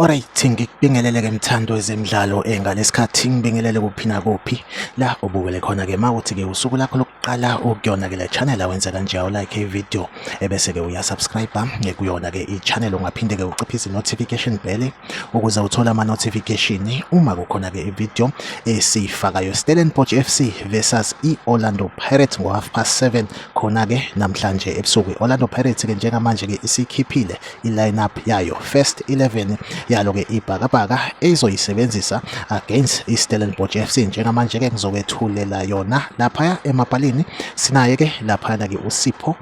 Alright, ngikubingelele-ke mthando wezemidlalo ngalesikhathi ngibingelele kuphi nakuphi la ubukele khona-ke mawuthi-ke usuku lakho lokuqala ukuyona-ke le channel awenze kanje awulike i-video ebese-ke uyasubscribe kuyona-ke i-channel ungaphinde-ke uciphise i-notification bell ukuze uthole ama-notification uma kukhona-ke i-video esiyifakayo. Stellenbosch FC versus i-Orlando Pirates ngo-half past 7 khona-ke namhlanje ebusuku. I-Orlando Pirates-ke njengamanje-ke isikhiphile i-line-up yayo, first 11 yalo-ke ibhakabhaka ezoyisebenzisa against i-Stellenbosch FC. Njengamanje-ke ngizokwethulela yona laphaya emapalini. Sinaye-ke laphayana-ke uSipho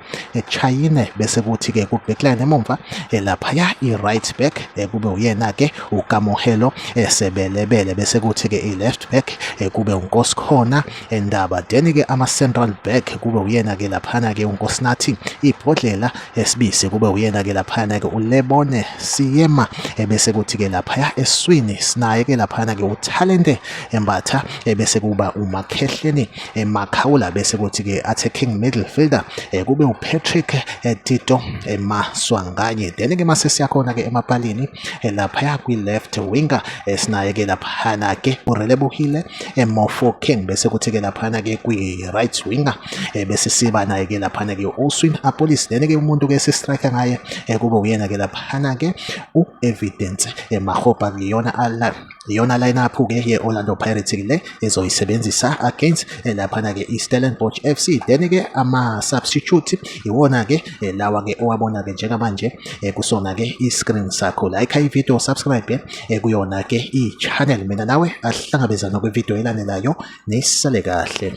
Chayine, bese kuthi-ke ku-backline emumva laphaya i-right back kube uyena-ke uKamohelo Sebelebele, bese kuthi-ke i-left back kube uNkosikhona Ndaba, then-ke ama-central back kube uyena-ke laphana-ke uNkosinathi Ibhodlela Sibisi, kube uyena-ke laphana-ke uLebone Siyema, bese kuthi-ke laphaya eswini sinaye-ke laphana-ke uThalente Mbatha, bese kuba uMakhehleni Makhawula, bese kuthi-ke attacking midfielder kube uPatrick Tito Maswanganyi. Then-ke mase siyakhona-ke emapalini laphaya kwi-left winger sinaye-ke laphana-ke uRelebohile Mofokeng, bese kuthi-ke laphana-ke kwi-right winger bese siba naye-ke laphana-ke u-Oswin Appollis. Then-ke umuntu-ke esi-striker ngaye kube uyena-ke laphana-ke u-Evidence Makgopa. Iyona line-up-ke ye-Orlando Pirates le ezoyisebenzisa against laphana-ke i-Stellenbosch FC. Then-ke ama-substitute iwona-ke lawa-ke owabona-ke njengamanje kusona-ke i-screen sakho. Like i-video, subscribe kuyona-ke i-channel. Mina nawe ahlangabezana kwi-video elandelayo, nisale kahle.